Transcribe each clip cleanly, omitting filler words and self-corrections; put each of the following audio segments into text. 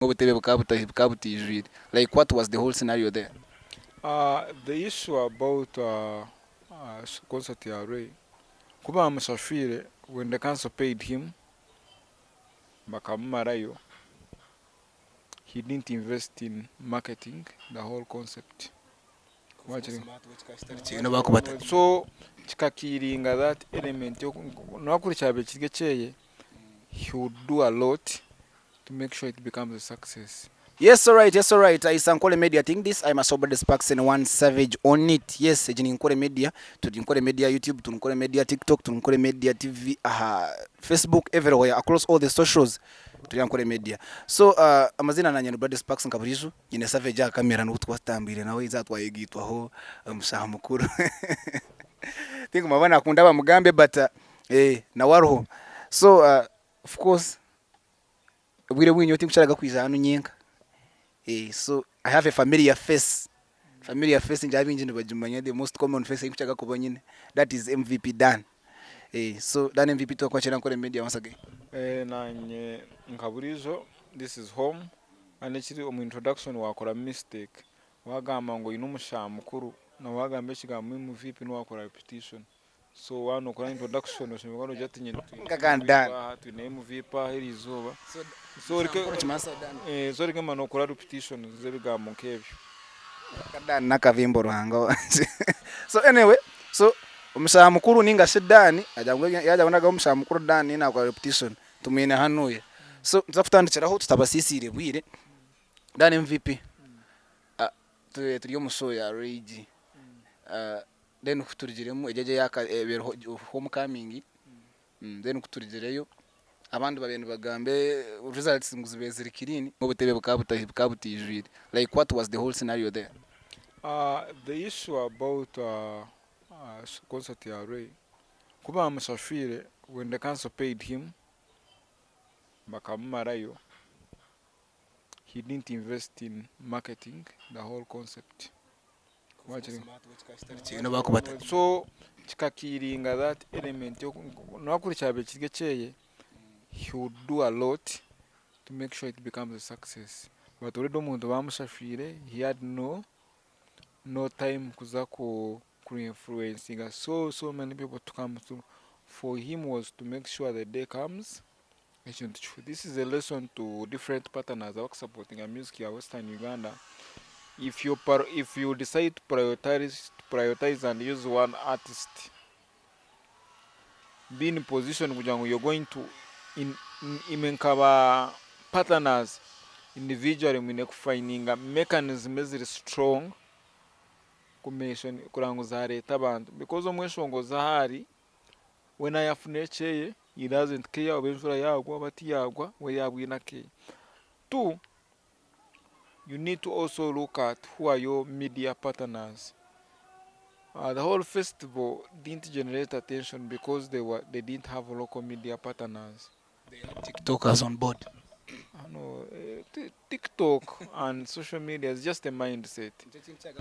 Obutebe bukaba bukaba butijwire, like what was the whole scenario there? The issue about concert ya Ray, ku bamushashwire when the council paid him bakamumarayo, he didn't invest in marketing the whole concept. So kikakiringa that element noba kuri kyabaire kiri ekyeye, he would do a lot to make sure it becomes a success. Yes alright, yes alright, it's Ankole Media thing this, I'm Asobode Sparks and one savage on it. Yes, egi ni Nkole Media, turi Nkole Media YouTube, turi Nkole Media TikTok, turi Nkole Media TV aha Facebook, everywhere across all the socials turi Ankole Media. So amazina nanye ni Brady Sparks nka burijo, nyine Savage aha camera niwe twatambwire nawe eizooba twayegaitwaho omushaho mukuru. Tinkumanya nakunda bamugambe but nawe ariho. So of course Obwire bwingi nyowe tinkukyaraga kwija hanu nyenka so I have a familiar face, familiar face ngira abaingi nibagimanya the most common face ei nkukiraga kuba nyine that is MVP Dan. So Dan MVP twakwakira Ankole Media once again. Nanye nka buriijo this is home kandi ekiri omu introduction wakora mistake wagamba ngu oyine omushaha mukuru na wagamba ekigambo MVP niwakora repetition. So waaba nookora introduction oshemereire kuba noogira oti nyine twine MVP aha eriizooba. So oreke kumara nookora repetition z'ebigambo nk'ebyo. Dan n'akabimbo Ruhanga wangye. So anyway, so omushaija mukuru ninga shi Dan yaagira ngu nagamba omushaija mukuru Dan naakora repetition tumwine hanuya. So nituza kutandikiraho tutabasiisiire bwire. Dan MVP, turi omu show ya Ray G. Then ku turugiremu egyo egyo eyabaire home coming, then ku turugireyo abandi babaire nibagamba results ngu zibaire ziri clean, obutebe bukaba bukaba butijwire like what was the whole scenario there? The issue about concert ya Ray, ku bamushashwire when the council paid him bakamumarayo, he didn't invest in marketing the whole concept. So kikakiringa that element noba kuri kyabaire kiri ekyeye he would do a lot to make sure it becomes a success but already omuntu bamushashwire he had no no time kuza ku influencinga so so many people to come through for him was to make sure the day comes ekintu kihwe. This is a lesson to different partners abakusapotinga music ya western Uganda, if you if you decide to prioritize, to prioritize and use one artist, be in position kugira ngu you're going to in, imwe nkaba partners individually mwine kufayininga mechanism eziri strong kureba ngu zareeta abantu because omweshongozi ahu ari We naayafuna ekyeye, he doesn't care oba enjura yaagwa oba tiyaagwa, we yaabwine akeye. Two, you need to also look at who are your media partners. The whole festival didn't generate attention because they were they didn't have local media partners. They had TikTokers on board. No, TikTok and social media is just a mindset.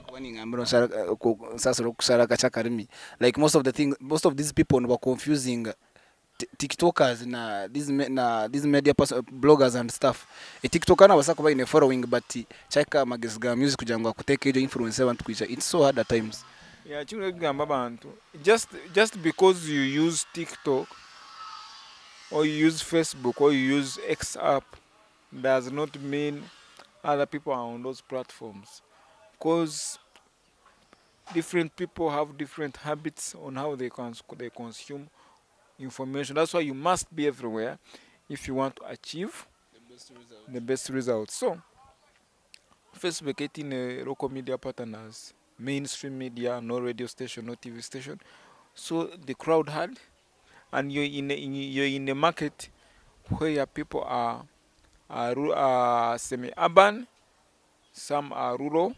Kuba ningambira nsaasire okushara akakye akarimi, like most of the things, most of these people niba confusing tiktokers na these na these media person, bloggers and stuff. A tiktoker nabaasa kuba aine following but kyahika aha magezi ga music kugira ngu akuteeke egyo influence y'abantu kwija, it's so hard at times. Yeah, kimwe kugamba abantu just because you use TikTok or you use Facebook or you use X app does not mean other people are on those platforms because different people have different habits on how they consume information. That's why you must be everywhere if you want to achieve the best results. So Facebook etiine local media partners, mainstream media, no radio station, no TV station. So the crowd had, and you're in a market where people are semi-urban, some are rural.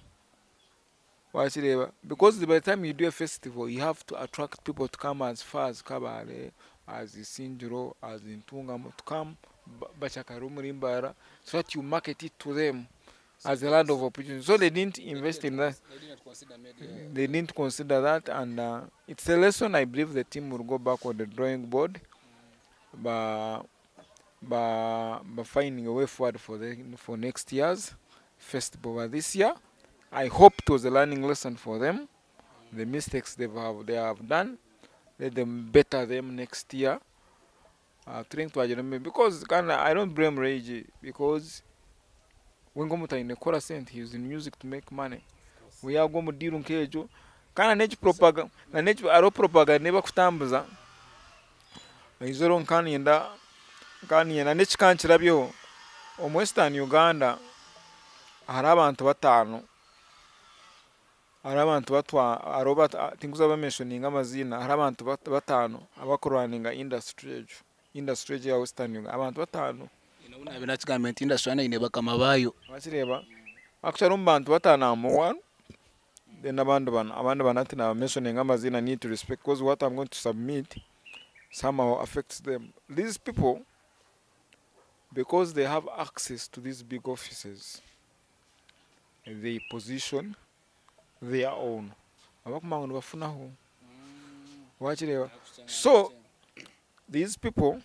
Wakireeba because by the time you do a festival, you have to attract people to come as far as Kabale, as Isingiro, as Ntungamo, to come bachakare omuri Mbarara so that you market it to them as a land of opportunity. So they didn't invest in that. They didn't consider that, and it's a lesson. I believe the team will go back on the drawing board. But Ba ba finding a way forward for the for next year's festival but this year I hope it was a learning lesson for them the mistakes they have they have done let them better them next year uh, turebe twagira omu because kandi I don't blame Ray G because we nk'omuntu aine kukora sente he is in music to make money we yagwa omu deal nk'egyo kandi n'eki propaga na n'eki hariho propaganda ei bakutambuza Eizooba nkaba niinyenda nkaba niinyenda n'ekika nkirabyeho, omu Western Uganda hariho abantu bataano, hariho abantu hariho tinkuza kubamenshoninga amaziina, hariho abantu bataano abakurwaninga industry egyo, industry egyo eya Western Uganda, abantu bataano. N'obu naabaire naakigambire nti industry yoona eine bakama baayo. Wakireeba? Actually omu bantu bataano harimu one Then abandi bana abandi bana hati naba mentioninga amaziina need to respect coz what am going to submit somehow affects them. These people because they have access to these big offices they position their own abakumanya ngu nibafunaho wakireeba so these people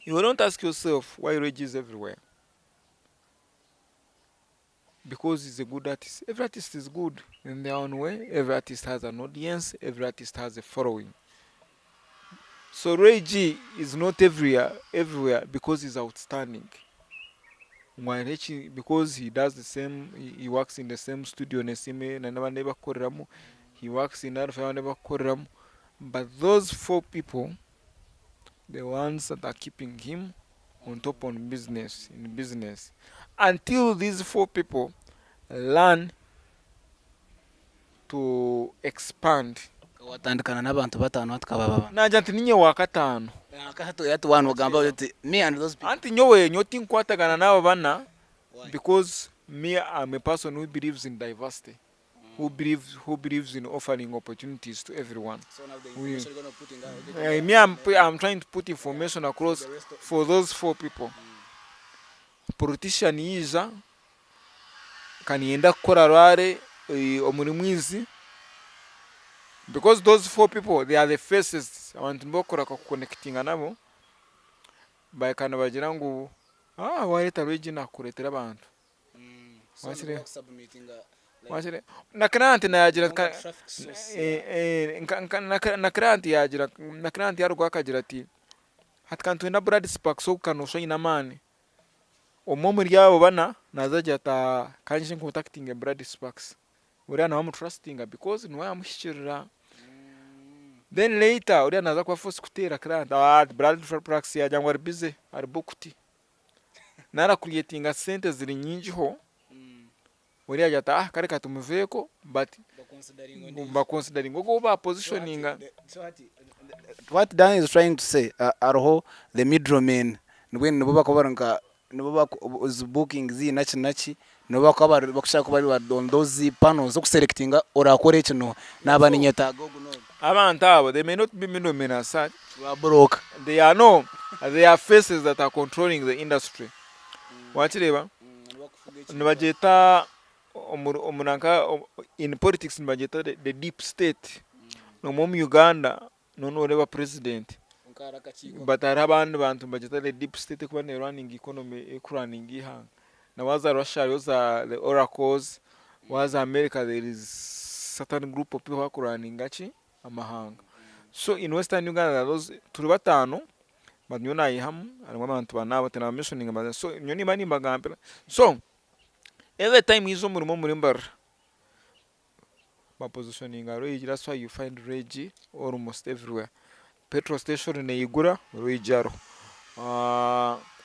you don't ask yourself why Reggie is everywhere. Because he's a good artist. Every artist is good in their own way. Every artist has an audience. Every artist has a following. So Ray G is not everywhere, everywhere because he's outstanding. Because he does the same, he works in the same studio nesime na n'abandi bakukoreramu. He works in Alpha n'abandi bakukoreramu. But those four people, the ones that are keeping him on top on business in business until these four people learn to expand. Watandikana n'abantu bataano hati tukaba bana. Nagira nti ninye wa kataano. Hati waaba nogamba oti me and those people. Anti nyowe nyowe tinkukwatagana n'abo bana because me am a person who believes in diversity. who believes who believes in offering opportunities to everyone. So now the We, information you're gonna put in that, me, I'm trying to put information across the rest of, for those four people. Politician yiija kaniyenda kukora rware eh, omuri mwizi because those four people they are the faces abantu nibakukora kuconnectinga nabo bahika nibagira ngu ah wareeta Regina nakukureetera abantu. So Wakire na client nayagira na client yagira na client yarugaho akagira ati hati ka nitwenda Brad Sparks ogu ka noshusha aine amaani omwe omuri abo bana naza agira ati ka nyije nkontakitinge Brad Sparks oriya nawe amutrustinga because niwe yamuhikirira then later oriya naza kuba force kuteera client Brad Sparks yagira ngu ari busy ari booked. Nara creatinga sente ziri nyingiho oriya agira ati ah kare katumuveeko but baconsideringa ogu ou bapositioninga. What Dan is trying to say hariho the middle men mbwenu nibo bakuba bari nka nibo baku zi bookings naki naki nibo bakuba bari bakushaka kuba bari on those panels z'okuselectinga orakore eki n'oha naaba ninyetaaga ogu n'ogu. Abantu abo they may not be middle men as such. Ba broker. They are no, they are faces that are controlling the industry. Wakireeba? Nibagyeta omu omu nanka in politics nibagyeta the deep state. N'omwe omu Uganda noba noreeba president but hariho abandi bantu nibagyeta the deep state erikuba ne running economy erikuraninga eihanga. Na waaza Russia hariyo za the oracles, waaza America there is certain group of people abakuraninga ki? Amahanga. So in western Uganda there are those turi bataano but nyowe nayihamu harimu abantu bana abo tinabamentioninga amazina so nyowe nimba nimbagambira so every time yiija omurimo omuri Mbarara bapositioninga Ray G that's why you find Ray G almost everywhere. Petrol station neyigura Ray G ariho,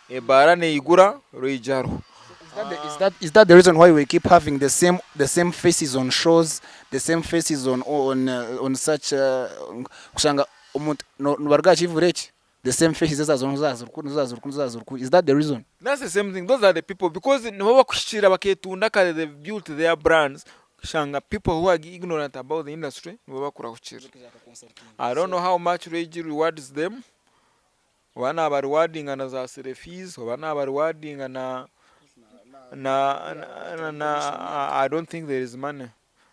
ebaara neyigura Ray G ariho. Is that, is that the reason why we keep having the same the same faces on shows, the same faces on on on such kushanga omuntu nibaruga aha kivure eki the same faces ezaza nizo zaza oku nizo zaza oku nizo zaza oku is that the reason? That's the same thing those are the people because nibo bakuhikirira baketunda kare they've built their brands kushanga people who are ignorant about the industry nibo bakurahukirira. I don't know how much Ray G rewards them oba naba rewardinga na za selfies oba naba rewardinga na na na I don't think there is money.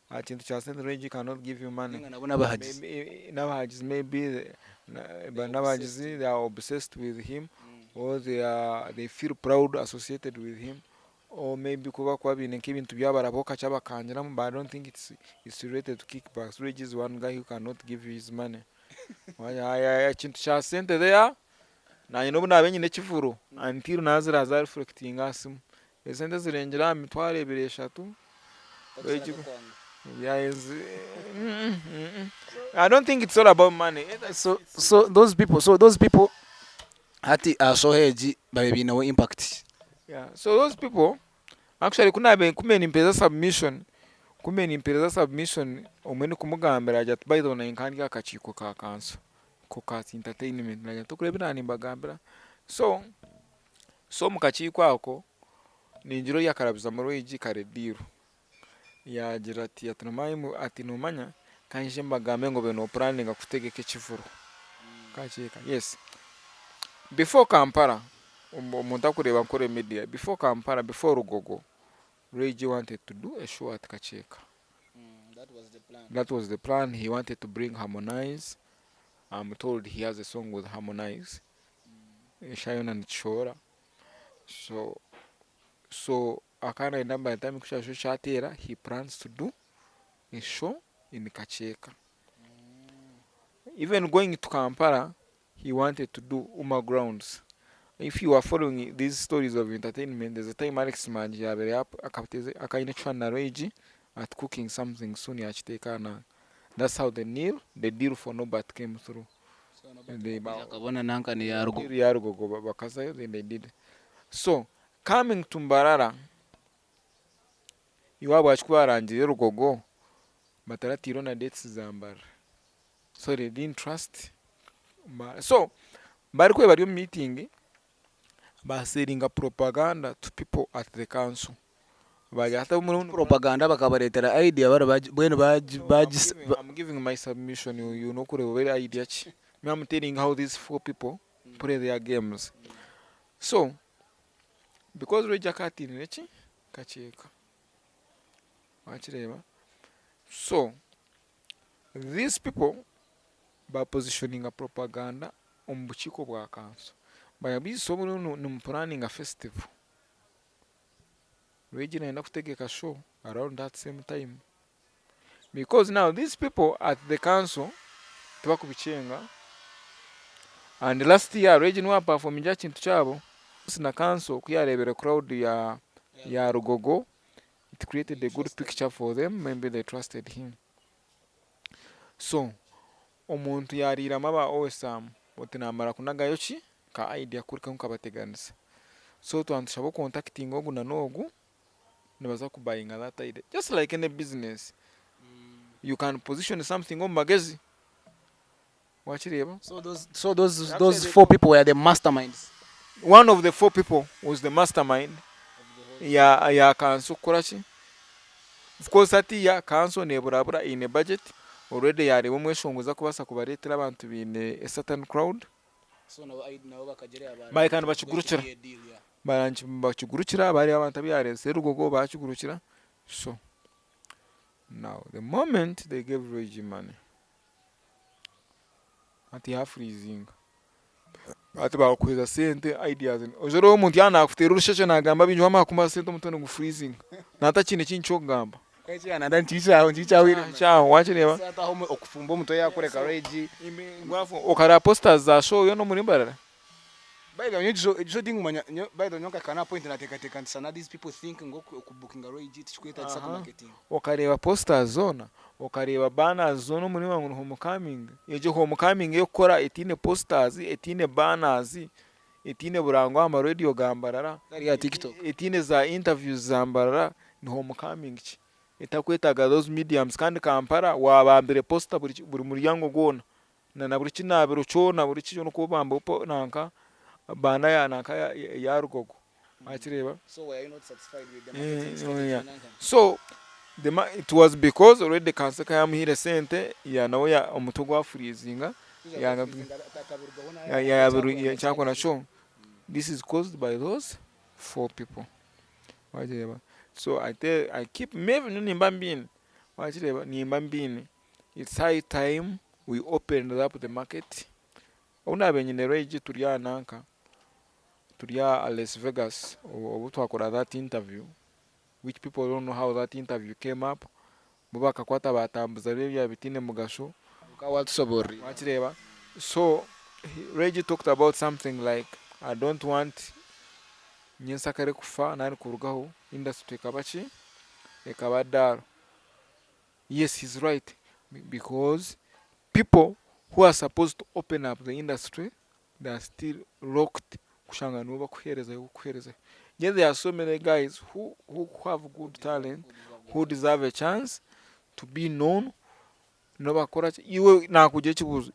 Aha kintu kya sente Ray G cannot give you money. Ninga nabo n'abahagizi. N'abahagizi maybe n'abahagizi they are obsessed with him. or they are they feel proud associated with him or maybe ku bakuba baine nk'ebintu byabo kakye bakangiramu but I don't think it's related to kickbacks. Reg is one guy who cannot give you his money. Ekintu kya sente there nanye n'obu naabe nyine ekivuro until naazira za reflectinga aha simu. Esente zirengire aha mitwaro ebiri eshatu. I don't think it's all about money. So so those people so those people hati aha show egi babe baineho impact. Yeah, so those people actually ku naabaire kumbe nimpeereza submission kumbe nimpeereza submission omwe ndikumugambira agira ati by the way naanye nkaba ndi aha kakiiko ka kanso ko ka entertainment nagira nti tokureeba ebi naaba nimbagambira so so omu kakiiko ako ningira ori akarabizamu rwigi kare deal yaagira ati ati noomanya ati noomanya ka nyije mbagambe ngu obaire noopuraninga kutegeka ekivuro kakiika yes before Kampala omuntu arikureeba Nkore media before Kampala before Rugogo Rwigi wanted to do a show at Kakyeka that was the plan he wanted to bring Harmonize I'm told he has a song with Harmonize eshaaha yoona nikishohora so so akaba nayenda by the time ku show kyateera he plans to do a show in Kakyeka even going to Kampala he wanted to do Uma grounds if you are following these stories of entertainment there's a time Alex Mangi yabaire akaba aine ekishushani na Rwigi at cooking something soon yakiteeka na that's how the deal the deal for Norbert came through. Akabona nanka ni ya Rugogo. Ya Rugogo bakazayo then they did. So coming to Mbarara iwaabo ku barangire Rugogo bataratiireho na dates za Mbarara. So they didn't trust Mbarara. So barikuba bari omu meeting basellinga propaganda to people at the council. Bagira hati Propaganda bakabareetera idea bari bagi mbwenu bagi bagi I'm giving my submission you, you nokureeba oba idea ki. Me I'm telling how these four people play their games. So because Rwigi akatiinire ki Kakyeka. Wakireeba? So these people bapositioninga propaganda omu bukiiko bwa kanso. Bayabiisa obu nimupuraninga festival. Rwigi nayenda kutegeka show around that same time. Because now these people at the council tibakubikyenga and last year Rwigi niwe aperforminga ekintu kyabo na council ku yareebire crowd ya ya Rugogo it created a good picture for them maybe they trusted him. So omuntu yariiramu aba OSM oti namara kunagayo ki ka idea kuri nkabateganisa. So twaba nitushaba ocontactinga ogu na n'ogu nibaza kubayinga that idea. Just like any business you can position something omu magezi wakireeba. So those four people were the masterminds. One of the four people was the mastermind ya ya kanso kukora ki of course hatiya kanso neburabura eine budget already yareeba omweshongozi akubaasa kubareetera abantu baine a certain crowd. So nabo nabo bakagira Bahika nibakigurukira. Barangi bakigurukira bareeba abantu abu yareetsire Rugogo bakigurukira. So now the moment they gave Rwigi money hati yafreezinga hati bakuheza sente ideas oija oreeba omuntu yaaba nakuteera orushekye nagamba bingi wamara kumuha sente omutwe nigufreezinga naatakiine ekindi ky'okugamba. Kyaho wakireeba. Okufumba omutwe yakureka Rwigi. Okareeba posters za show yoona omuri Mbarara. By the way, nyowe ekyo tingumanya by the way nyowe nkahika point nateekateeka nti sana these people think ngu okubookinga Rwigi tikikwetagisa ku marketing. Okareeba posters zoona, okareeba banners zoona omuri ngu ni homecoming. Egyo homecoming ey'okukora etaine posters, etaine banners, etaine burango aha marediyo ga Mbarara, Etari aha TikTok. Etaine za interviews za Mbarara, ni homecoming ki? Etakwetaaga those mediums kandi Kampala waabambire poster buri buri muryango gwona na na buri kinaabiro kyona buri ki kyona okaba obambaho nanka banner ya nanka ya Rugogo. Wakireeba? So were you not satisfied with the marketing strategy nanka? So the ma it was because already kanso ekaba yamuhaire sente ya nawe ya omutwe gwafreezinga yanga kyakora kyo this is caused by those four people. Wakireeba? So I tell I keep maybe nimba mbiine wakireeba nimba mbiine it's high time we opened up the market. Obu naabaire nyine Rwigi turi aha nanka. turi aha Las Vegas obu twakora that interview which people don't know how that interview came up bo bakakwata batambuza bya bitiine mugasho. Okaba watushoboorora. Wakireeba? So Reggie talked about something like I don't want nyensakare kufa nari kurugaho industry ekaba ki? Ekaba dull. Yes he's right because people who are supposed to open up the industry they are still locked kushanga nibo bakuherezayo kukuherezayo. Yet there are so many guys who, who have good talent who deserve a chance to be known nibakora ki iwe nakugira ekibuzo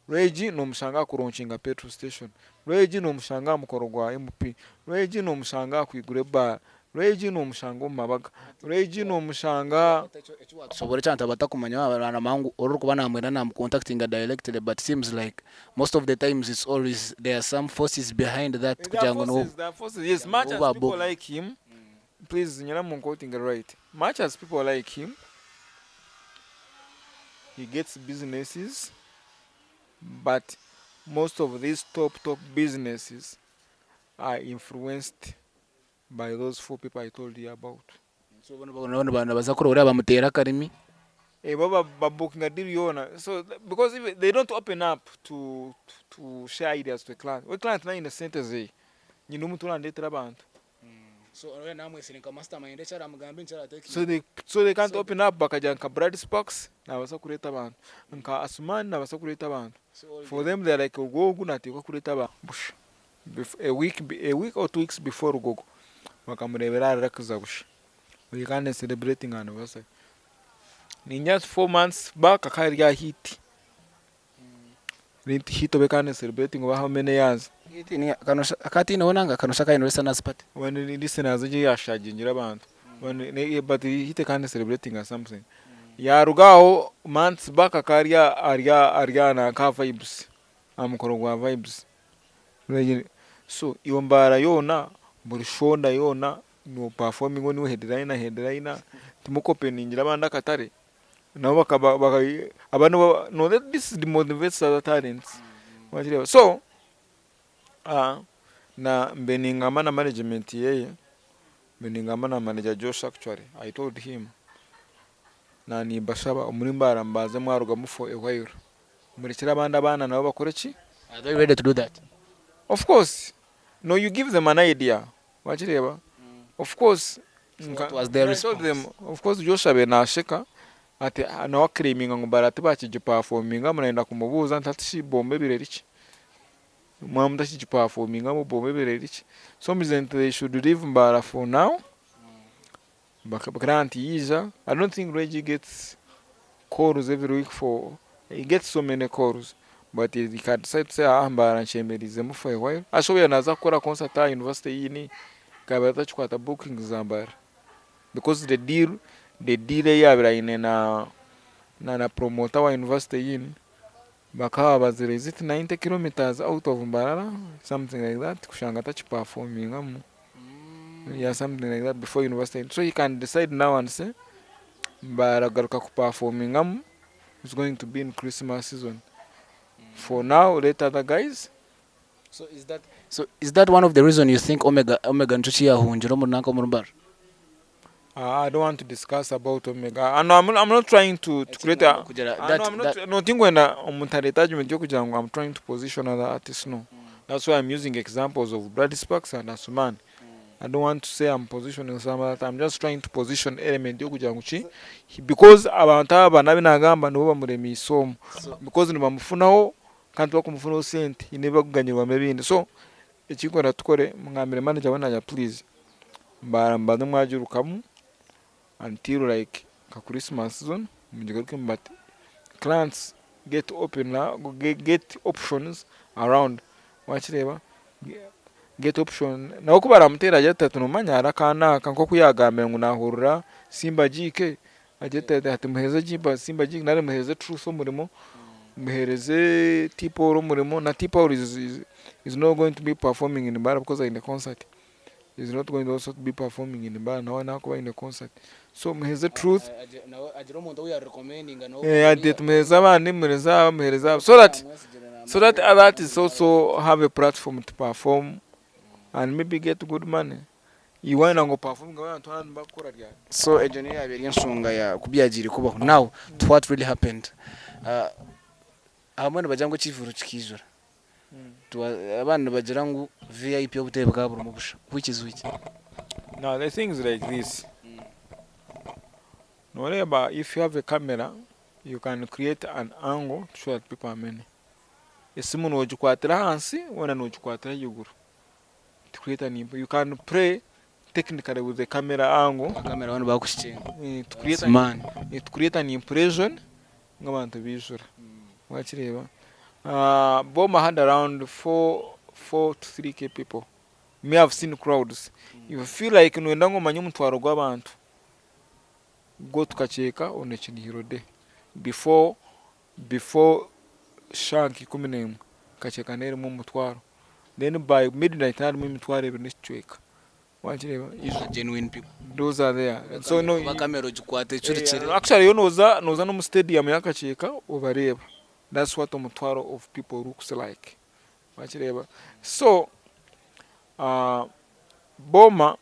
Regi nomushanga aha kuronkinga petrol station, Regi nomushanga aha mukoro gwa MP, Regi nomushanga aha kwigura ebaara, Regi nomushanga omu mabaga, Regi nomushanga. Eki watushobora eki abantu abatakumanya baramanya ngu orikuba namwenda namu contactinga directly but seems like most of the times it's always there are some forces behind that There kugira are ngu forces, there are forces. Yes, much as ba people like him, please nyina mu quoting right. Much as people like him, he gets businesses, but most of these top top businesses are influenced by those four people I told you about. So boona nibaza kurora bamuteera akarimi. Eh, bo babookinga deal yoona so because if they don't open up to, to share ideas to a client we client naine sente ze nyine omuntu orandeetera abantu. So oriya namwesire nka mastermind eki aramugambire nikyo aratekinga. So they, so they can't open up bakagira nka Brad Sparks nabaasa kureeta abantu nka Asuman nabaasa kureeta abantu for them they are like ogu ogu nateekwa kureeta abantu busha a week, a week or 2 weeks before Rugogo bakamureebera ahari Rakiza busha we kandi celebrating anniversary ningira 4 months back akaba ari aha hit hit oba ekaba ne celebrating oba how many years. Hit ni akatiineho nanka kanoshusha akaine listeners party. When listeners egyo yashagingire abantu when but hit ekaba ne celebrating something yaruga aho months back akaba ari ari ari aha nanka aha vibes aha mukoro gwa vibes so iwe mbaara yoona buri shonda yoona no performinga niiwe headliner headliner timukopeningira abandi akatare. Nabo bakaba baka abandi bo no this demotivates other talents wakireeba so na mbe ningamba na management yeye mbe ningamba na manager Josh actually I told him na nimbashaba omuri Mbarara mubanze mwarugamu for a while murekyere abandi abaana nabo bakore ki? Are they ready to do that? Of course no you give them an idea Wakireeba? Of course So what was their I told them, response? of course Josh abaire nasheka ati nawe aclaiminga ngu Mbarara tibakigiperforminga nayenda kumubuuza nti hati shi bomba ebireri ki? Mwaba mutakigiperforminga bomba ebireri ki? So mugizire nti they should leave Mbarara for now client yaija I don't think Reggie gets calls every week for he gets so many calls but he can decide to say ah Mbarara nkyemeriizemu for a while ashoboire naaza kukora concert aha university eyini akaba atakikwata bookings za Mbarara because the deal the deal ei yaabaire aine na na promoter wa university eyini bakaba babazire is it 90 kilometers out of Mbarara something like that kushanga atakiperformingamu yeah something like that before university so he can decide now and say Mbarara kuperformingamu is going to be in Christmas season for now let other guys. So is that so is that one of the reason you think Omega Omega nikyo kiyahungira omuri nanka omuri Mbarara? I don't want to discuss about Omega. No, I'm not trying to create a Kugira no, that I'm not that no tinkwenda omuntu areete argument y'okugira ngu I'm trying to position other artists no. That's why I'm using examples of Brad Sparks and Asuman. I don't want to say I'm positioning some other I'm just trying to position element y'okugira ngu ki because abantu aba nabi nagamba nibo bamuremiise omu because nibamufunaho kandi tibakumufunaho sente haine ebi bakuganyirwamu ebindi so ekinkwenda tukore mugambire manager we nagira please mbanze mwagirukamu until like nka Christmas season mugigarukemu but clients get open now get options around wakireeba get option nawe ku baramuteera agire ati nomanya hariho akaana aka nk'oku yagambire ngu nahurira Simba GK agire ati ati muheereze Simba GK nari muheereze Truth omurimo muheereze T-Paul omurimo na T-Paul is not going to be performing in Mbarara because aine concert is not going also to be performing in Mbarara nawe nakuba aine concert so muheereze Truth agira omuntu ou yarecommendinga ati tumuheereze abandi muheereze aba muheereze aba so that other artists also have a platform to perform. And maybe get good money. Iwe wayenda ngu opafominge abantu abandi nibakukora ryari. So egyo niyo yaabaire eri enshonga ya ku byagiire kubaho. Now to what really happened. Abamwe nibagira ngu ekiivuro kikaijura. Abandi nibagira ngu VIP obutebe bukaba burimu busha. Which is which? Now the thing is like this. Noreeba if you have a camera you can create an angle to show that people are many. Esimu nogikwatira ahansi weena nogikwatira ahaiguru. To create an you can play technically with the camera angle. Camera boona bakuhikinga. Eh, to create an, Man. eh, to create an impression ngu abantu baijura. Wakireeba? Uh, Boma had around 4 4 to 3k people. Me have seen crowds. If you feel like noyenda ngu omanye omutwaro gw'abantu, go to Kakyeka on a Kinihiro day before before shanka 11 Kakyeka n'erimu omutwaro. Then by midnight harimu emitwaro ebiri n'ekicweka. Wakireeba? Genuine people. Those are there. So no, Oba kamera ogikwata ecurikire. Eh, actually yo noza noza n'omu stadium ya Kakyeka obareeba. That's what omutwaro of people looks like. Wakireeba? So uh, Boma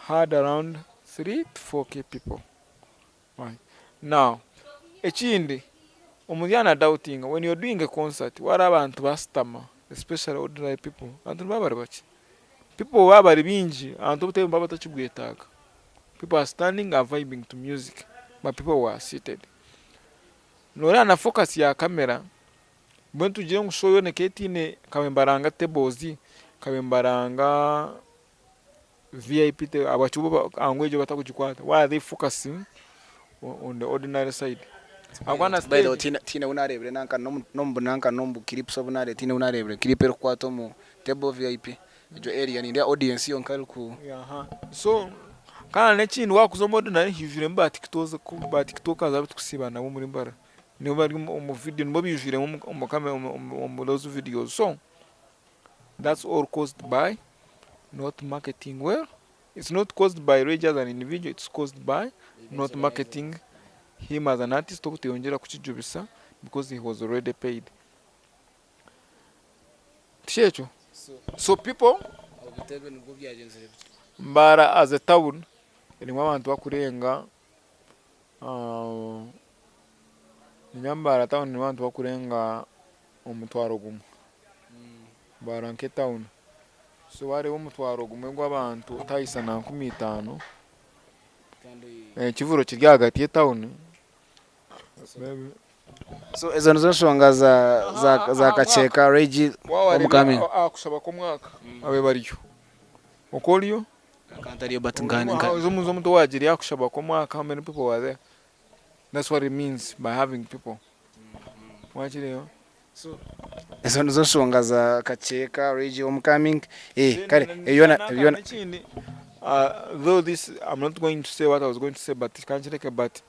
had around 3 to 4k people. Right. Now, ekindi omuntu yaaba na doubtinga when you're doing a concert wareeba abantu basitama especially ordinary people abantu nibaba bari bakye. People baba bari baingi abantu obutebe nibaba batakibwetaaga. People are standing are vibing to music but people were seated. Noreeba na focus ya camera mbwenu tugire ngu show yoona ekaba etaine nkabe mbaranga tables, nkabe mbaranga VIP ahabwaki bo angle egyo batakugikwata why are they focusing on the ordinary side? Ahabw'okuba na By the way, stage tihaine tihaine obu naareebire nanka n'omu n'omu nanka n'omu clips obu naareebire tihaine obu naareebire clip erikukwata omu table VIP egyo area nindeeba audience yonka eriku Aha. So kandi n'ekindi waakuza omu ordinary haijwiremu ba tiktoz ba tiktokers abu turikusiiba nabo omuri Mbarara nibo bari omu video nibo baijwiremu omu omu camera omu omu those videos so that's all caused by not marketing well it's not caused by Reg as an individual it's caused by not marketing him as an artist obuteyongyera kukijubisa because he was already paid. Tikyo? So people Obutebe nibwo byagyenzire bityo. Mbarara as a town erimu abantu bakurenga niinyeba Mbarara town erimu abantu bakurenga omutwaro gumwe. Mbarara nk'etawuni. So waareeba omutwaro gumwe gw'abantu otahisa na 5000, ekivuro kiri ahagati y'etawuni. So ezo nizo nshonga za za za Kakyeka Regi Homecoming. Aha kushaba kw'omwaka abe bariyo. Oku oriyo? Nkantariyo but nka nka Omuzi omuto waagira aha kushaba kw'omwaka how many people were there? That's what it means by having people. Wakireeba? Ezo nizo nshonga za Kakyeka Regi Homecoming. Eh kare ebyona ebyona Ekindi though this I'm not going to say what I was going to say but kankireke but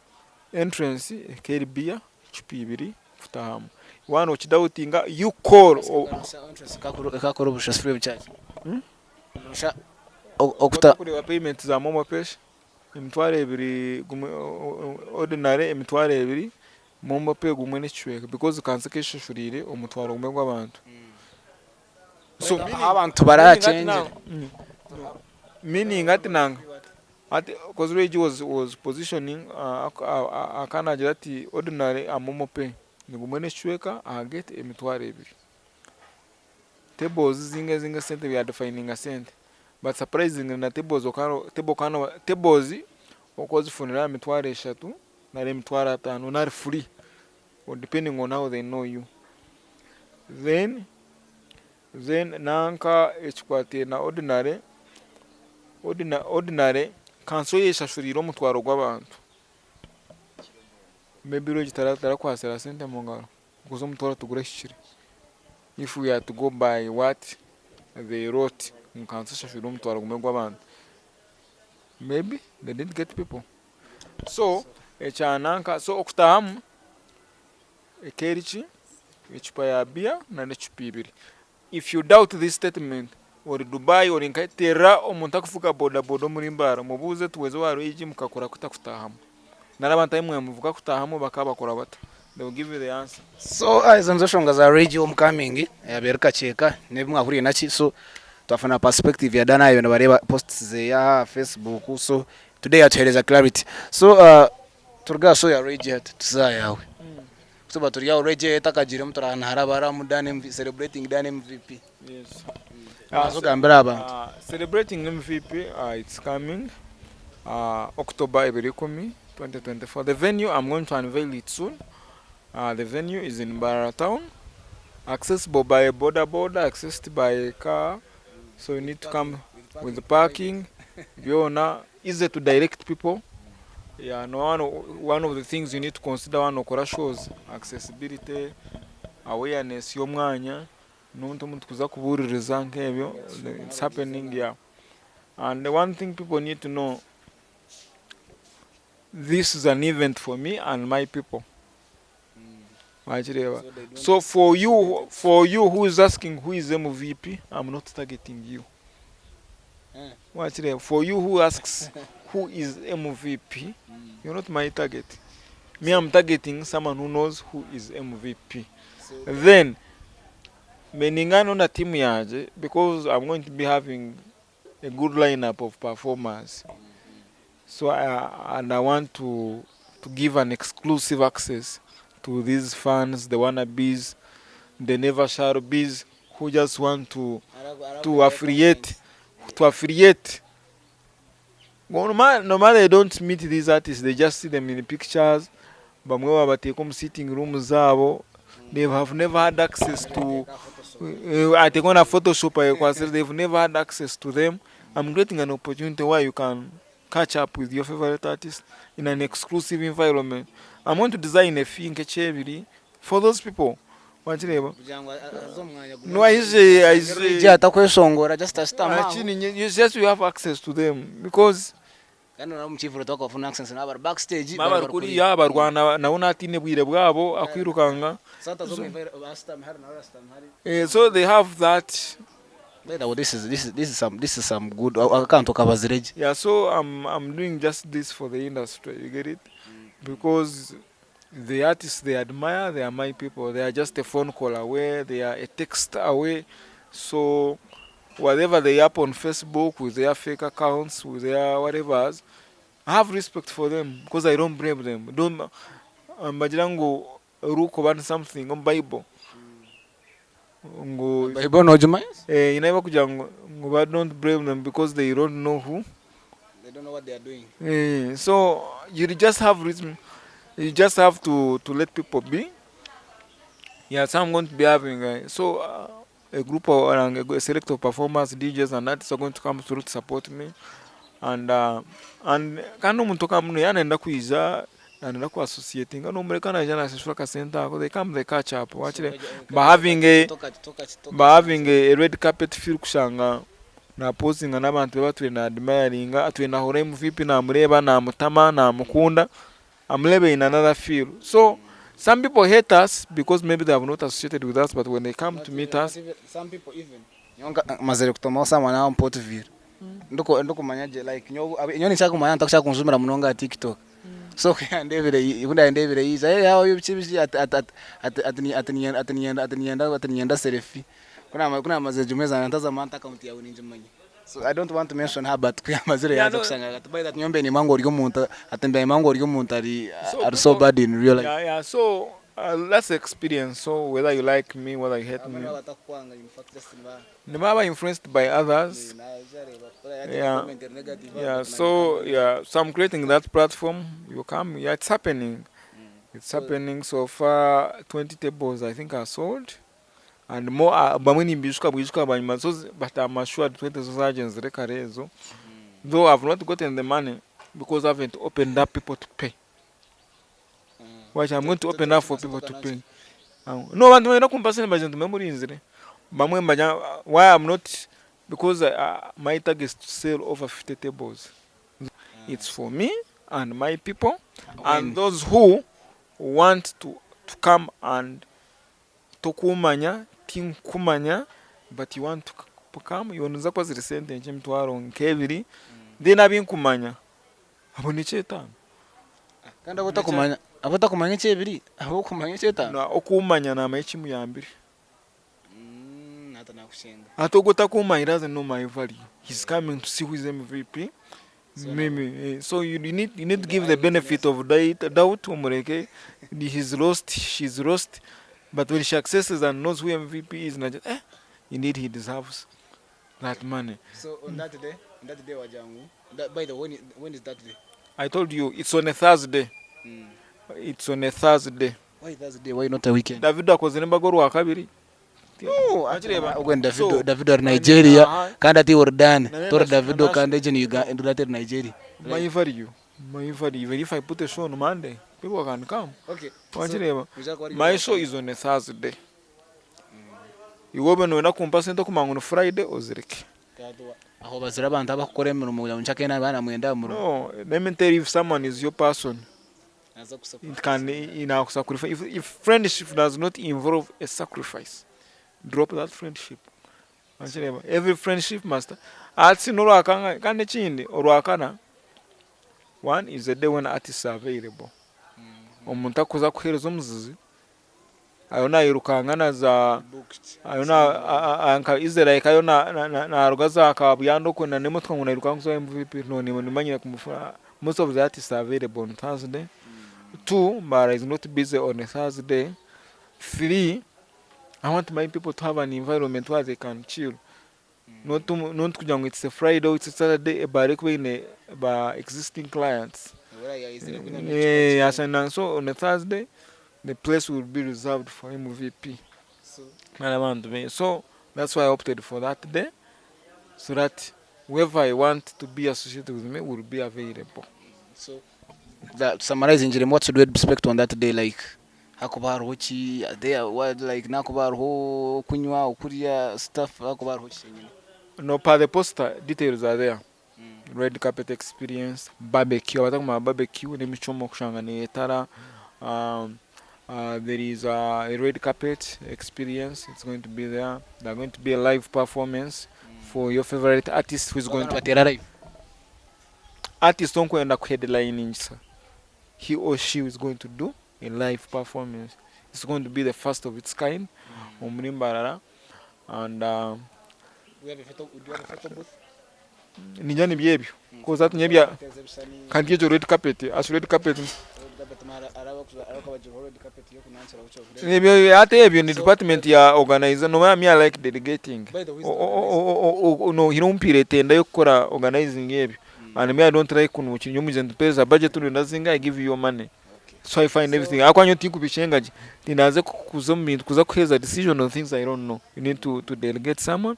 entrance ekaba eri beer ecupa ibiri kutahamu. Waaba nokidoubtinga you call. Ekakora obusha free of charge. Busha okuta Otarikureeba payment za momo pesh emitwaro ebiri ordinary emitwaro ebiri momo pay gumwe n'ekicweka because kansi keshashuriire omutwaro gumwe gw'abantu. So abantu baracengyera. Meaning ati nanga ati cause Regi was was positioning akaba nagira ati ordinary aha momo pay ni gumwe n'ekicweka aha gate emitwaro ebiri. Tables zinga zinga esente bya defininga sente but surprisingly na tables okaba table okaba noba tables okaba ozifunira aha mitwaro eshatu nari emitwaro ataano nari free depending on how they know you. Then then nanka ekikwataine na ordinary, ordinary kanso eyeshashuriire omutwaro gw'abantu maybe Regi tarakwasira sente omu ngaro because omutwaro tigurahikire if we are to go by what they wrote ngu kanso eshashuriire omutwaro gumwe gw'abantu maybe they didn't get people so ekya nanka so okutahamu Eka eri ki? Ecupa ya beer na n'ecupa ibiri. If you doubt this statement, ori Dubai ori nkahi terera omuntu akuvuga boda boda omuri Mbale omubuuze oti weza owa Rwigi mukakora kuta kutahamu? Nari abantu abu mwamuvuga kutahamu bakaba bakora bata? They will give you the answer. So ezo nizo nshonga za Rwigi Homecoming eyabaire eri Kakyeka n'ebi mwahuriire naki so. Twafuna perspective ya Dan ayo nibareeba posts ze aha Facebook so today yatuhereza clarity. So turuge aha show ya Ray G hati tuze aha yaawe. Kutuba turi aho Ray G etakagiremu turi aha niharabaramu Dan MV celebrating Dan MVP. Yes. Banza ogambire abantu. Celebrating MVP it's coming October 20, 2024. The venue I'm going to unveil it soon. The venue is in Mbarara town, accessible by boda boda, accessed by car, so you need to come with parking, byona, easy to direct people. Yeah, no one, one of the things you need to consider wano okora shows, accessibility, awareness y'omwanya, n'omuntu omuntu kuza kubuuririza nk'ebyo, it's happening, yeah. And the one thing people need to know, this is an event for me and my people wakireeba so for you for you who is asking who is mvp i'm not targeting you wakireeba for you who asks who is mvp you're not my target me i'm targeting someone who knows who is mvp then meningano na team yangye because i'm going to be having a good lineup of performers so I, and I want to to give an exclusive access to these fans the wannabes the never shall bees who just want to to affiliate to affiliate Well, no matter, no matter they don't meet these artists they just see them in pictures bamwe babateeka omu sitting room zaabo they have never had access to ateekwa na photoshop ayekwasire they've never had access to them I'm creating an opportunity where you can catch up with your favorite artist in an exclusive environment I'm going to design a fee nk'ekyebiri for those people wakireeba no aije aije atakweshongora just ashutama aho. Akini you just you have access to them because Kandi nabo omu kivuro tibakubafuna access nabo bari backstage baba bari kuriya barwana nabo nataine bwire bwabo akwirukanga so they have that. By the way, this is this is this is some this is some good akantu kabazire gye. Yeah, so I'm I'm doing just this for the industry, you get it? Because the artists they admire, they are my people. They are just a phone call away, they are a text away. So whatever they up on Facebook with their fake accounts, with their whatevers, I have respect for them because I don't blame them. Don't bagira ngu orikuba ni something omu Bible ngu Bible nogimanya? eh, inaye bakugira ngu ngu ba don't blame them because they don't know who They don't know what they are doing. Eh, so you just have reason you just have to to let people be yeah so I'm going to be having so a group of a select of performers DJs and artists are going to come through to support me and and kandi omuntu okamuno yaaba nayenda kwija nayenda ku associatinga nomureka naija nashashura akasente ako they come they catch up wakire ba having a ba having a red carpet feel kushanga na posinga n'abantu be batwire na admiringa atwire nahura MVP namureeba namutama namukunda amureebe in another feel so some people hate us because maybe they have not associated with us but when they come to meet us. Some people even nyowe nka mazire kutomaho someone aha omu Portville ndiku ndikumanya gye like nyowe nyowe ninkira kumanya ntakushaka kunjumira munonga aha TikTok so ku yandebire ku yandebire yaija hey how are you biki biki ati ati ati ati ati ati ati niinyenda ati niinyenda ati niinyenda selfie ku namazire gye omwezi ntaza nti account yaawe ningimanya. So I don't want to mention her but kuyamazire Yeah, yaza no. kushanga ati by that nyowe mbe nimanya ngu ori omuntu ati mbe nimanya ngu ori omuntu ari So ari so people, bad in real life. yeah, yeah. So that's experience. So whether you like me, whether you hate me, nibaba influenced by others. Yeah, yeah. So yeah, so I'm creating that platform. You come, yeah, it's happening. It's happening. So far, 20 tables I think are sold. And more ah, bamwe nimbijuka bwijuka bwanyima so but I'm assured 20 zo zagyenzire kare ezo. Though I've not gotten the money because I haven't opened up people to pay. Watch, I'm going to open up for people to pay. No, abantu balina kumpa sente bagira nti mbe murinzire. Bamwe mbagira why I'm not because my target is to sell over 50 tables. It's for me and my people and those who want to, to come and Tokumanya, tinkumanya but you want to come, iwe noza kuba ziri sente nkye emitwaro nk'ebiri then abinkumanya abo n'ekyetaano. Kandi abu otakumanya abu otakumanya ekyebiri abu okumanya ekyetaano? Okumanya namanya ekimuyambire. Hati ogwo otakumanyire doesn't know my value. He's coming to see who is MVP. Maybe, so you need, you need to give the benefit of doubt omureke he's lost, she's lost but when she accesses and knows who MVP is nagira eh indeed he deserves that money. So on that day, on that day wagira ngu that, by the way, when is that day? I told you it's on a Thursday. It's on a Thursday. Why Thursday? Why not a weekend? Davido akozire embaga orwakabiri. Wakireba? Ogwo ni Davido, Davido ari Nigeria kandi ati iwe ori Dan, tori Davido kandi egyo ni Uganda ati eri Nigeria. My value, my value, even if I put a show on Monday, people can come. Wakireba? My show is on a Thursday. Iwe obe noyenda kumpa sente okumanya ngu ni Friday ozireke. Aho obazire abantu abakukora emirimo kugira ngu nkyakenda baanamwenda aha murimo. No, let me tell you if someone is your person, It can nakusacrifice if, if friendship does not involve a sacrifice drop that friendship Wakireba? Every friendship must ati n'orwakanga kandi ekindi orwakana one is a day when artists are available omuntu akuza kuhereza omuzizi ariyo nayirukanga na za ariyo na nka Israel ariyo naruga za Kabuyanda okwe na n'emotoka ngu nayirukanga kuza owa MVP no nimanyire kumufuna most of the artists are available on Thursday two Mbarara is not busy on a Thursday three I want my people to have an environment where they can chill not not kugira ngu it's a Friday or it's a Saturday ebaara ekuba eine ba existing clients eh, so on a Thursday the place will be reserved for MVP n'abantu be so that's why I opted for that day so that whoever I want to be associated with me will be available. So that summarizing what should we expect on that day like Hakuba hariho ki there what like nakuba hariho okunywa okurya stuff hakuba hariho ki kyenyine. No per the poster details are there red carpet experience barbecue abatakumanya barbecue n'emichoma okushanga neyetara um, uh, there is a, a red carpet experience it's going to be there there are going to be a live performance for your favorite artist who is going to Nibateera live. artist onkwenda kuheadliningisa he or she is going to do a live performance it's going to be the first of its kind omuri Mbarara and uh, ningira nibyo ebyo cause hati nyebya kandi egyo red carpet as red carpet ebyo hati ebyo ni department ya organizer no me I like delegating no hine omupiira etenda y'okukora organizing ebyo And me I don't like kunuukira nyowe mwija nitumpereza budget orenda zingahi I give you your money so I find everything ahakuba nyowe tinkubishenga gye tindaze kuza omu bintu kuza kuheereza decision on things I don't know you need to, to delegate someone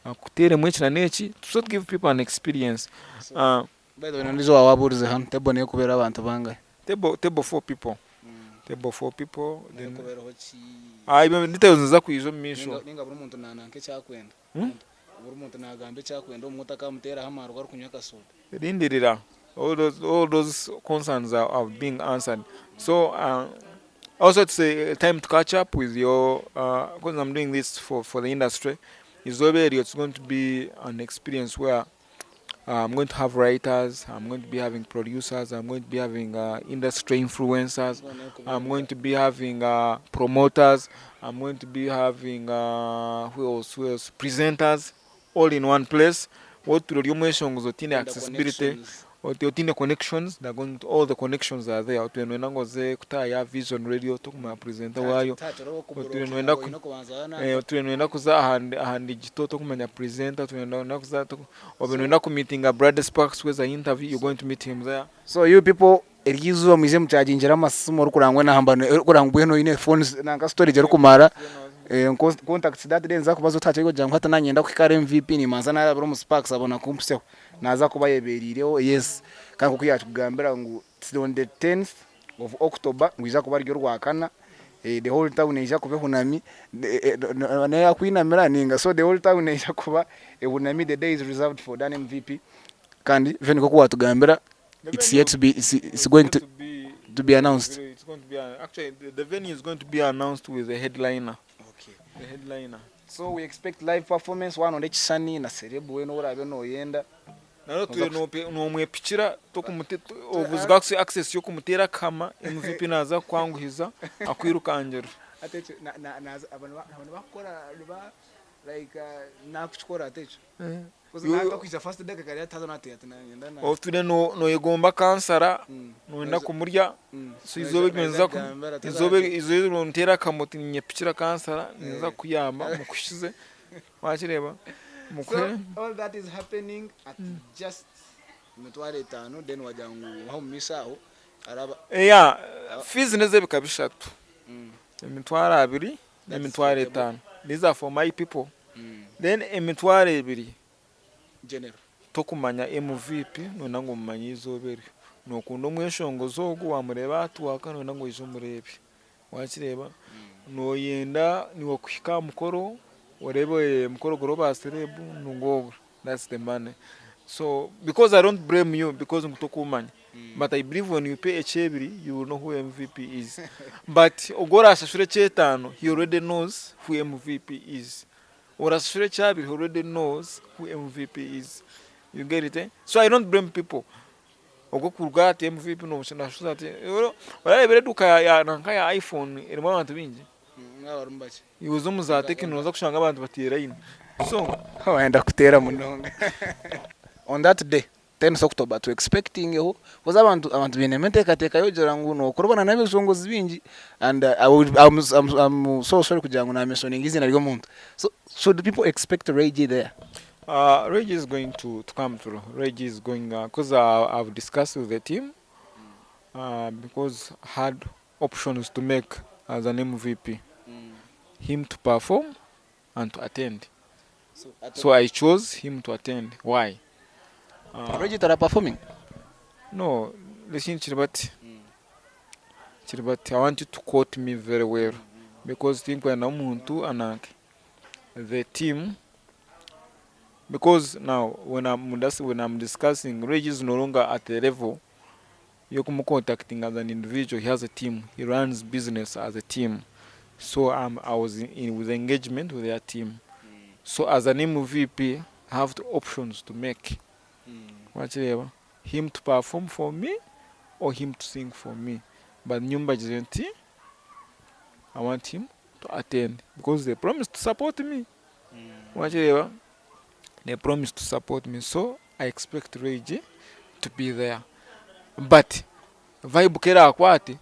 akuteeremu eki na n'eki to sort give people an experience uh, By the way, n'ondiijo waawabuurize hanu table n'ekubeera abantu bangahi? table, table for people table for people then N'ekubeeraho ki? ah, ebyo details niziza kwija omu maisho Ninga buri muntu naananka eki akwenda. Buri muntu naagamba eki arikwenda obumwe otakamuteeraho amaarwa arikunywa akasooda. Rindirira all those, all those concerns are, are being answered so uh, also it's a time to catch up with your because uh, I'm doing this for, for the industry izooba eryo it's going to be an experience where uh, I'm going to have writers, I'm going to be having producers, I'm going to be having uh, industry influencers, I'm going to be having uh, promoters, I'm going to be having uh, who else, who else, presenters, all in one place. Otuura ori omweshongozi otiine accessibility, otiine connections, they're going to, all the connections are there. Otuura noyenda ngu oze kutaaha Vision Radio tokumanya presenter waayo, otuura noyenda otuura noyenda kuza aha Ndigito tokumanya presenter, otuura noyenda kuza obe noyenda kumiitinga Brad Sparks kuheza interview, you're going to meet him there. So you people Eryo izooba mwije mukyagingire amasimu orikureba ngu namba orikureba ngu mbwenu oine phones nanka storage erikumara contacts that day niza kuba otakiri kugira ngu hati nanyenda kuhika ahari MVP nimanza narabira omu sparks abona kumpisyaho naza kuba ayeberiireho yes kandi nkoku yakugambira ngu it's on the 10th of October ngu eija kuba riri orwakana the whole town neija kuba ehunami neyakwinamira ninga so the whole town neija kuba ehunami the day is reserved for Dan MVP kandi even nkoku watugambira It's yet to be it's, it's going to, be, to be announced. It's going to be actually the, the venue is going to be announced with the headliner. Okay. The headliner. So we expect live performance waronda ekishushani na celeb weena ou oraabe nooyenda. Naro twine nomwepikira obuzibwa access y'okumuteera akahama MVP naaza kukwanguhiza akwirukangira. Hati ekyo na na abantu nibakukora niba. Like nakukikora ata ekyo? Otwire noyegomba kansara noyenda kumurya so eizooba eryo eizooba eryo nteera akamoto ninyepikira kansara ninza kukuyamba mukuhikize wakireeba mukuhe. All that is happening at just emitwaro etaano then wagira ngu aho omumaisho aho araba. Yeah fees nez'ebika bishatu emitwaro abiri n'emitwaro etaano these are for my people then emitwaro ebiri General. Tokumanya MVP noyenda ngu omumanye eizooba eryo. Nokunda omweshongozi ogu wamureeba aha twaka noyenda ngu oije omureebe. Wakireeba? Noyenda niiwe kuhika aha mukoro oreebe omukoro guriho ba celeb ngu ogwo that's the money. So because I don't blame you because ngu tokumanya but I believe when you pay ekyebiri you will know who MVP is but ogu orashashure ekyetaano he already knows who MVP is. Orashashura ekyabiri he already knows who MVP is you get it eh? So I don't blame people ogwo kuruga ati MVP nomushuza ati orarebera eduuka ya nanka ya iPhone erimu abantu bingi iwe oze omu za Tecno noza kushanga abantu bateeraine so Wayenda kuteera munonga on that day. 10th October tu expecting ho coz abantu abantu bainemu enteekateeka y'okugira ngu nokorobana n'abeshongozi baingi and I will I'm, I'm, I'm so sorry kugira ngu na mentioninga eiziina ry'omuntu so should people expect Ray G there? Ray G is going to, to come through. Ray G is going because I've discussed with the team because had options to make as an MVP him to perform and to attend so I chose him to attend why Ray G tara performing? No listen kiri bati kiri bati I want you to quote me very well because tinkwenda omuntu ananke the team because now when I'm, when I'm discussing Ray G is no longer at the level yokumucontactinga as an individual he has a team he runs business as a team so um, I was in with engagement with their team so as an MVP I have the options to make wakireeba him to perform for me or him to sing for me but nyumbagize nti I want him to attend because they promised to support me wakireeba they promised to support me so I expect Ray G to be there but vibe ku erakwate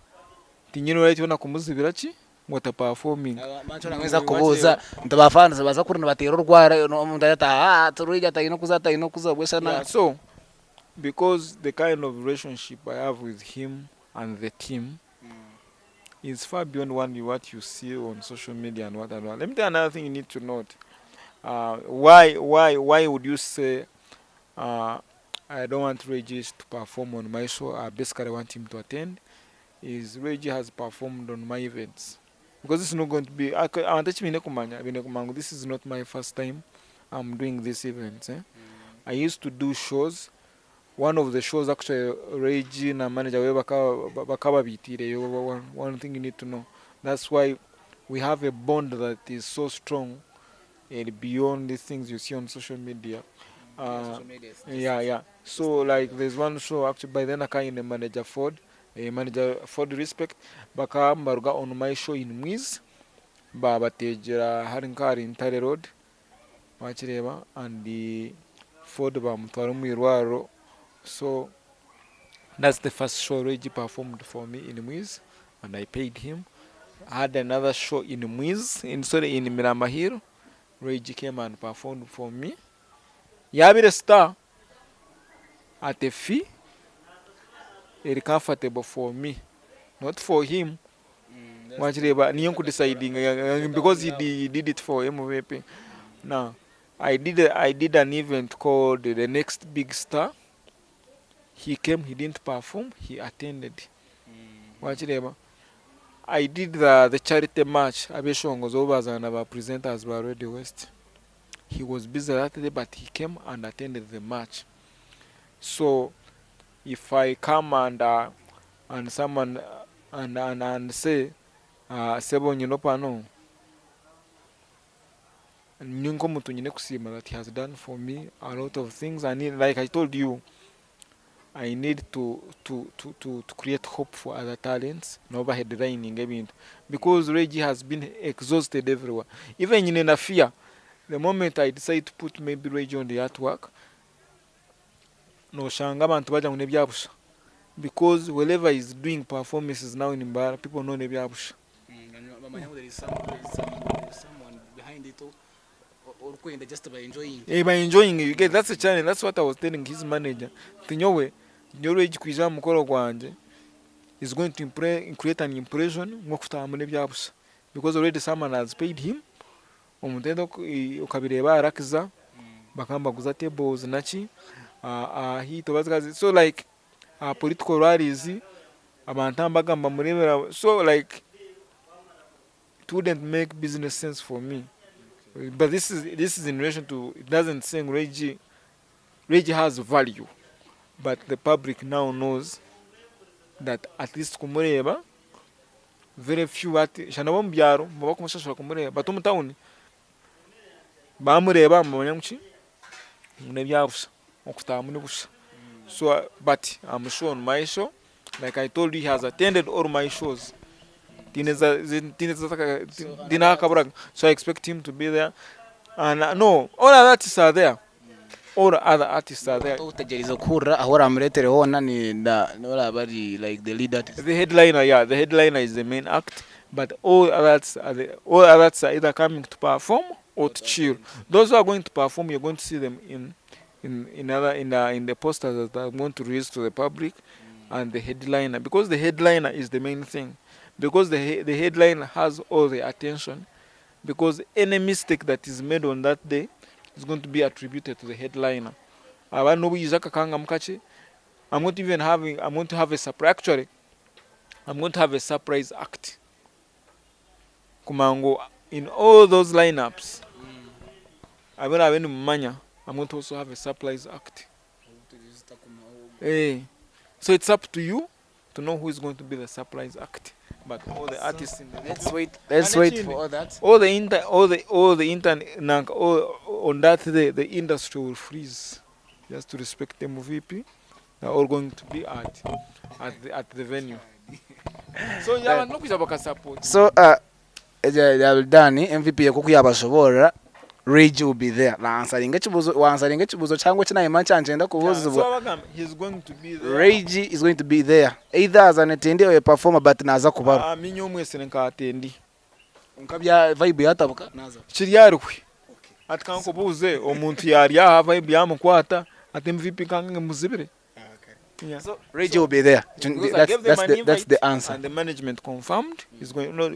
tinyine right yoona kumuzibira ki ngu ata performinga. Nikyo nkubuuza nti ba fans nibaza kuri nibateera orwara omuntu arati haa Ray G ataine kuza ataine kuza obwo shana. Yeah so because the kind of relationship I have with him and the team is far beyond what you see on social media and what and what. Let me tell you another thing you need to note. Why why why would you say I don't want Regis to perform on my show, I basically want him to attend is Reggie has performed on my events because this is not going to be abantu eki baine kumanya baine kumanya ngu this is not my first time I'm doing this event eh? I used to do shows one of the shows actually Reggie na manager we bakaba babiitiireyo one thing you need to know that's why we have a bond that is so strong and beyond these things you see on social media yeah yeah so like there's one show actually by then akaine manager Ford manager Ford respect bakaba nibaruga on my show in Mwizi babateegyera hari nk'ahari Ntare road wakireeba and Ford bamutwara omu irwariro so that's the first show Reggie performed for me in Mwizi and I paid him. I had another show in Mwizi, in sorry in Mirama Hill, Reggie came and performed for me. Yaabire star at a fee eri comfortable for me not for him. Wakireeba niyo nkudecidinga because he did it for MVP. Now I did an event called the next big star. He came, he didn't perform, he attended. Wakireeba? I did the charity match abeshongozi obu bazaana na ba presenters ba Radio West. He was busy that day but he came and attended the match. So if I come and someone and say sebo nyine pano ni nk'omuntu nyine kusiima that he has done for me a lot of things and like I told you I need to create hope for other talents nabo ba headlining ebintu because Reggie has been exhausted everywhere even nyine na fear. The moment I decide to put maybe Ray G on the artwork, noshanga abantu bagira ngu n'ebya busha because wherever he's doing performances now in Mbarara, people know n'ebya busha. Bamanya ngu there is some, there is some, there is someone behind it orikwenda just ba enjoying. Eh, by enjoying you get that's a challenge that's what I was telling his manager nti nyowe nyowe Ray G kwija aha mukoro gwangye is going to impre, create an impression ngu okutaahamu n'ebya busha because already someone has paid him Omuntu enda okabireeba aha Rakiza bakaba nibaguza tables naki aha Heat oba zikaba so like aha political rallies abantu aba nibamureebera so like it wouldn't make business sense for me but this is this is in relation to it doesn't say ngu Ray-G Ray-G has value but the public now knows that at least kumureeba Very few ati shana ab'omu byaro nibaba kumushashura kumureeba but omu tawuni bamureeba nibamanya ngu ki ngu n'ebya busha okutaahamu ni busha so but am sure on my show like I told you he has attended all my shows tihaine tihaine ahu akaburaga so I expect him to be there and no all other artists are there. All other artists are there. Otegyereize kuhurira ahu oramureetere hoona ni niwe oraaba ari like the lead artist. The headliner yeah the headliner is the main act but all other artists are the all other artists are either coming to perform or to chill. Those who are going to perform you're going to see them in in in other in the in the posters that I'm going to release to the public and the headliner because the headliner is the main thing because the the headliner has all the attention because any mistake that is made on that day is going to be attributed to the headliner aba n'obu yaija akakangamu kakye I'm going to even having I'm going to have a surprise actually I'm going to have a surprise act kumanya ngu in all those lineups abu oraabe nimumanya I'm going to also have a surprise act eh so it's up to you to know who is going to be the surprise act but all the artists in the Let's wait, let's And wait ekindi, for all that. all the inter all the all the intern nanka all on that day the industry will freeze just to respect the MVP they're all going to be at at the, at the venue so yeah abantu nokwija bakasupport So Dani MVP ye yabashoborera Ray-G will be there. Nansaringa ekibuzo wansaringa ekibuzo cyangwa kinayima kyanje Yeah, so kubuuzibwa. abagamba he's going to be there Ray-G is going to be there either as an attendee or a performer but naza kubaho. Ah, minye omwesere nka attendee Nka bya vibe yatabuka naza. kiri arihwe ati kankubuuze omuntu yari aha vibe yamukwata ati MVP kange muzibire Yeah. So Ray-G will be there. Because I That's, gave them that's an the that's invite the answer. and the management confirmed he's going no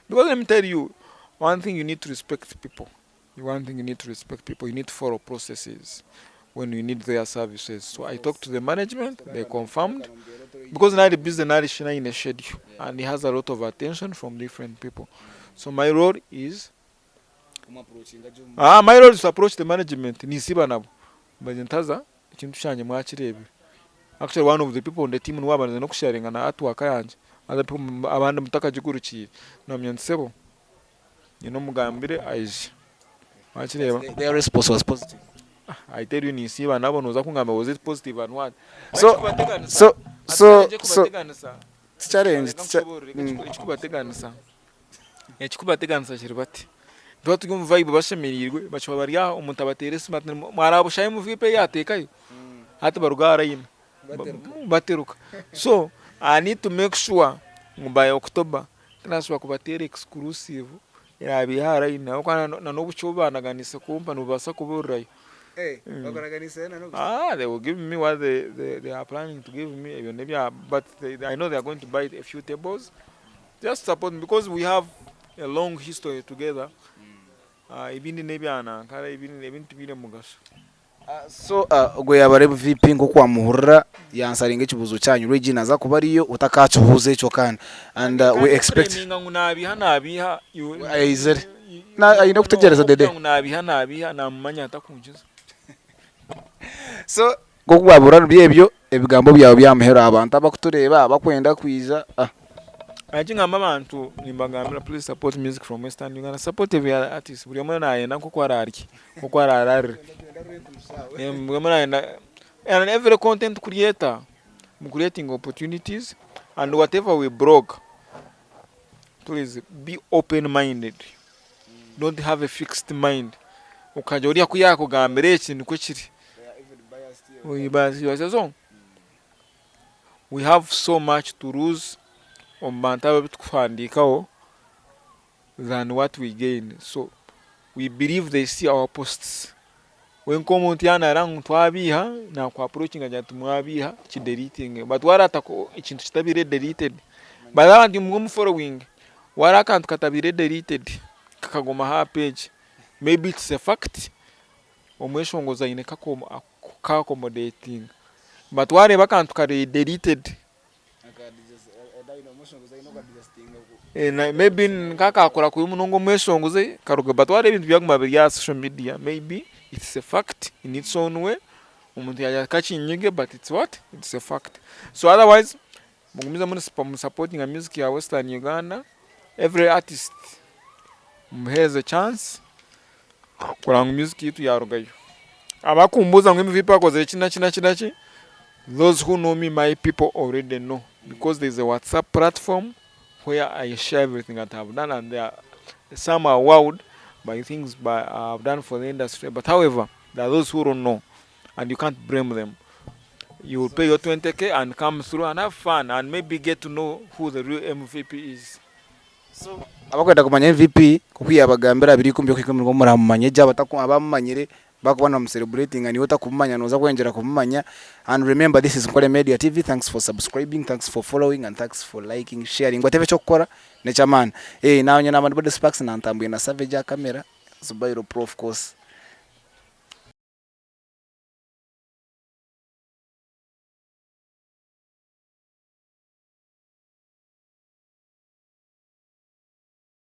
because let me tell you one thing you need to respect people one thing you need to respect people you need to follow processes when you need their services so I talked to the management they confirmed because now the business now is in a schedule and he has a lot of attention from different people so my role is ah my role is to approach the management nisiba nabo mbaze ntaza ekintu kyangye mwakireebire actually one of the people on the team niwe abanza n'okusharinga na artwork yangye other people abandi mutakagigurukiire namanya nti sebo nyine omugambire aije wakireeba Their response was positive. I tell you ninsiiba nabo noza kungamba was it positive and what So so so so challenge Ekikubateganisa kiri bati tuba turi omu vibe bashemereirwe bakiba bari aho omuntu abateera esimu ati mwarabushayo MVP yateekayo hati baruga aha line bateruka so I need to make sure ngu by October tinasobola kubateera exclusive eraabe aha line ahabw'okuba na n'obukye obu banaganiise kumpa nibubaasa kuburirayo. Ah, they will give me what they are planning to give me ebyo n'ebya but they, I know they are going to buy a few tables just support me because we have a long history together. Ebindi n'ebyanankara ebindi ebindi tibiine mugasho. So ogwo yaba ari VP nk'oku wamuhurira yansaringa ekibuzo kyanyu Ray-G naza kuba ariyo otakakibuuza ekyo kandi and we expect Kureminga ngu nabiha nabiha Ayizire. Aine kutegereza dede. Ngu nabiha nabiha namumanya atakunkiza. So nk'oku wabura byebyo ebigambo byawe byamuhera abantu abakutureeba abakwenda kwija ah. Eki ngamba abantu nimbagambira please support music from Western Uganda support every other artist buri omwe nayenda nk'oku ararye nk'oku arararire buri omwe nayenda and every content creator mu creating opportunities and whatever we blog please be open minded don't have a fixed mind. Okagira oriya ku yaakugambira eki nikwo kiri. So we have so much to lose omu bantu abo abu turikuhandiikaho than what we gain. So we believe they see our posts. We nk'omuntu yaaba naareeba ngu twabiiha, naaku approachinga agira ati mwabiiha kideletinge. But waaraata ekintu kitabaire deleted, but abantu imwe mufollowinge, wareeba akantu katabaire deleted kakaguma aha page, maybe it's a fact, omweshongozi aine ku accommodatinga. But wareeba akantu kari deleted, maybe nk'akakora kubi munonga omweshongozi karuga but wareeba ebintu byaguma biri aha social media maybe it's a fact in its own way, omuntu yaagira ati kakinyige but it's what? It's a fact. So otherwise mugumizemu nimusapotinga music ya western Uganda, every artist mumuheereze chance kureba ngu music yaitu yaarugayo. Abakumbuuza ngu MVP akozire ki naki naki naki, those who know me my people already know because there is a WhatsApp platform where I share everything that I have done and there are some are wowed by things by I have done for the industry but however there are those who don't know and you can't blame them. You will pay your 20k and come through and have fun and maybe get to know who the real MVP is. So abakwenda kumanya MVP nkoku yabagambira 2020 nibwo muramumanye gye abamumanyire bakuba nibamucelebratinga niiwe otakumumanya noza kweyongyera kumumanya and remember this is Nkore Media TV thanks for subscribing thanks for following and thanks for liking sharing whatever ekyokukora nekyamaani. Nanye naba ndi Body Sparks nantambwire na Savage aha camera Zubairo pro of course.